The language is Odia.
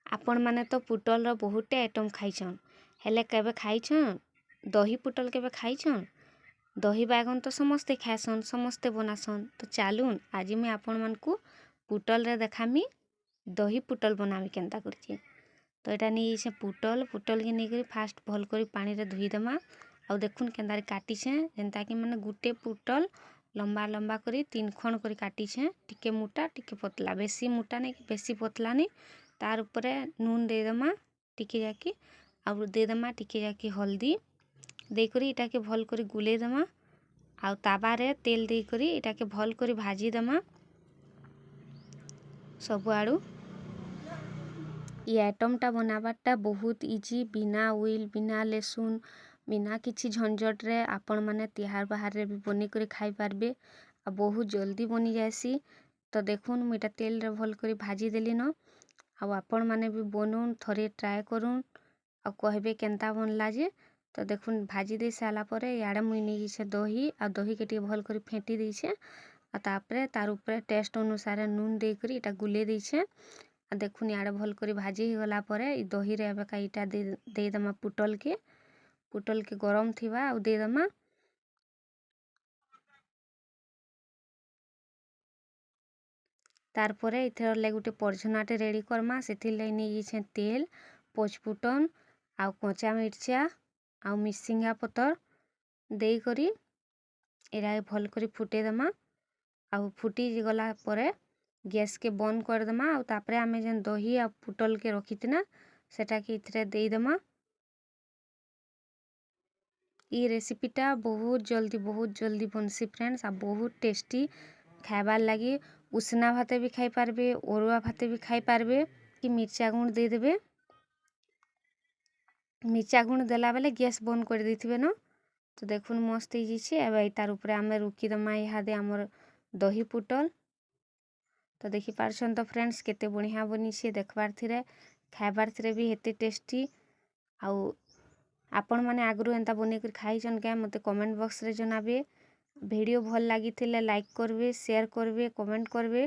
ଆପଣମାନେ ତ ପୁଟଲର ବହୁତଟେ ଆଇଟମ୍ ଖାଇଛନ୍, ହେଲେ କେବେ ଖାଇଛନ୍ ଦହି ପୁଟଲ? କେବେ ଖାଇଛନ୍? ଦହି ବାଇଗଣ ତ ସମସ୍ତେ ଖାଏସନ୍, ସମସ୍ତେ ବନାସନ୍। ତ ଚାଲୁନ୍, ଆଜି ମୁଇଁ ଆପଣମାନଙ୍କୁ ପୁଟଲରେ ଦେଖାମି ଦହି ପୁଟଲ ବନାମି କେନ୍ତା କରିଛି। ତ ଏଇଟା ନେଇଯାଇଛେ ପୁଟଲ। ପୁଟଲକେ ନେଇକରି ଫାଷ୍ଟ ଭଲ କରି ପାଣିରେ ଧୋଇଦେମା। ଆଉ ଦେଖୁନ୍ କେନ୍ତାରେ କାଟିଛେଁ, ଯେନ୍ତାକି ମାନେ ଗୁଟେ ପୁଟଲ ଲମ୍ବା ଲମ୍ବା କରି ତିନ୍ ଖଣ୍ଡ କରି କାଟିଛେଁ, ଟିକେ ମୋଟା ଟିକେ ପତଲା, ବେଶୀ ମୋଟା ନାଇଁ କି ବେଶୀ ପତଲା ନାଇଁ। ତାର ଉପରେ ନୁନ୍ ଦେଇଦେମା ଟିକେ ଯାକି, ଆଉ ଦେଇଦେମା ଟିକେ ଯାକି ହଳଦୀ ଦେଇକରି ଏଟାକେ ଭଲ କରି ଗୁଲେଇଦେମା। ଆଉ ତାବାରେ ତେଲ ଦେଇକରି ଏଟାକେ ଭଲ କରି ଭାଜିଦେମା ସବୁଆଡ଼ୁ। ଇ ଆଇଟମ୍ଟା ବନାବାରଟା ବହୁତ ଇଜି। ବିନା ଅଏଲ୍, ବିନା ଲେସୁନ୍, ବିନା କିଛି ଝଞ୍ଝଟରେ ଆପଣମାନେ ତିହାର ବାହାରରେ ବି ବନେଇକରି ଖାଇପାରବେ ଆଉ ବହୁତ ଜଲ୍ଦି ବନି ଯାଏସି। ତ ଦେଖୁନ୍, ମୁଇଁ ଏଇଟା ତେଲରେ ଭଲ କରି ଭାଜିଦେଲିନ। ଆଉ ଆପଣମାନେ ବି ବନଉନ୍, ଥରେ ଟ୍ରାଏ କରୁନ୍ ଆଉ କହିବେ କେନ୍ତା ବନଲା ଯେ। ତ ଦେଖୁନ୍, ଭାଜି ଦେଇ ସାରିଲା ପରେ ଇଆଡ଼େ ମୁଇଁ ନେଇଯାଇଛେ ଦହି, ଆଉ ଦହିକେ ଟିକେ ଭଲ କରି ଫେଣ୍ଟି ଦେଇଛେ। ଆଉ ତାପରେ ତାର ଉପରେ ଟେଷ୍ଟ ଅନୁସାରେ ନୁନ୍ ଦେଇକରି ଏଇଟା ଗୁଲେଇ ଦେଇଛେ। ଆଉ ଦେଖୁନ୍, ଇଆଡ଼େ ଭଲ କରି ଭାଜି ହେଇଗଲା ପରେ ଇ ଦହିରେ ଏବେକା ଇଟା ଦେଇଦେମା ପୁଟଲକେ। ପୁଟଲକେ ଗରମ ଥିବା ଆଉ ଦେଇଦେମା। ତାରପରେ ଏଥର ଲାଗି ଗୋଟେ ପରଝନାଟେ ରେଡ଼ି କର୍ମା। ସେଥିର୍ ଲାଗି ନେଇଯାଇଛେଁ ତେଲ, ପଞ୍ଚଫୁଟନ୍ ଆଉ କଞ୍ଚା ମିର୍ଚା ଆଉ ମିସିଙ୍ଗା ପତର ଦେଇକରି ଏଇଟା ଭଲ କରି ଫୁଟେଇଦେମା। ଆଉ ଫୁଟି ଗଲା ପରେ ଗ୍ୟାସ୍କେ ବନ୍ଦ କରିଦେମା। ଆଉ ତାପରେ ଆମେ ଯେନ୍ ଦହି ଆଉ ପୁଟଲକେ ରଖିଥିନା, ସେଟାକେ ଏଥିରେ ଦେଇଦେମା। ଇ ରେସିପିଟା ବହୁତ ଜଲ୍ଦି, ବହୁତ ଜଲ୍ଦି ବନସି ଫ୍ରେଣ୍ଡସ୍, ଆଉ ବହୁତ ଟେଷ୍ଟି ଖାଇବାର୍ ଲାଗି। ଉଷୁନା ଭାତେ ବି ଖାଇପାରବେ, ଅରୁଆ ଭାତେ ବି ଖାଇପାରବେ। କି ମିର୍ଚା ଗୁଣ୍ଡ ଦେଇଦେବେ। ମିର୍ଚା ଗୁଣ୍ଡ ଦେଲା ବେଲେ ଗ୍ୟାସ୍ ବନ୍ଦ କରିଦେଇଥିବେ ନ। ତ ଦେଖୁନ୍, ମସ୍ତ ହେଇଯାଇଛେ। ଏବେ ତାର ଉପରେ ଆମେ ରୁକିଦେମା ଇହାଦେ ଆମର ଦହି ପୁଟଲ। ତ ଦେଖିପାରୁଛନ୍ ତ ଫ୍ରେଣ୍ଡସ୍, କେତେ ବଢ଼ିଆ ବନିଛେ ଦେଖବାର୍ ଥିରେ, ଖାଇବାର୍ ଥିରେ ବି ହେତେ ଟେଷ୍ଟି। ଆଉ ଆପଣମାନେ ଆଗରୁ ଏନ୍ତା ବନେଇକରି ଖାଇଛନ୍ କେଁ, ମୋତେ କମେଣ୍ଟ ବକ୍ସରେ ଜଣାବେ। ଭିଡ଼ିଓ ଭଲ ଲାଗିଥିଲେ ଲାଇକ୍ କରିବେ, ସେୟାର କରିବେ, କମେଣ୍ଟ କରିବେ।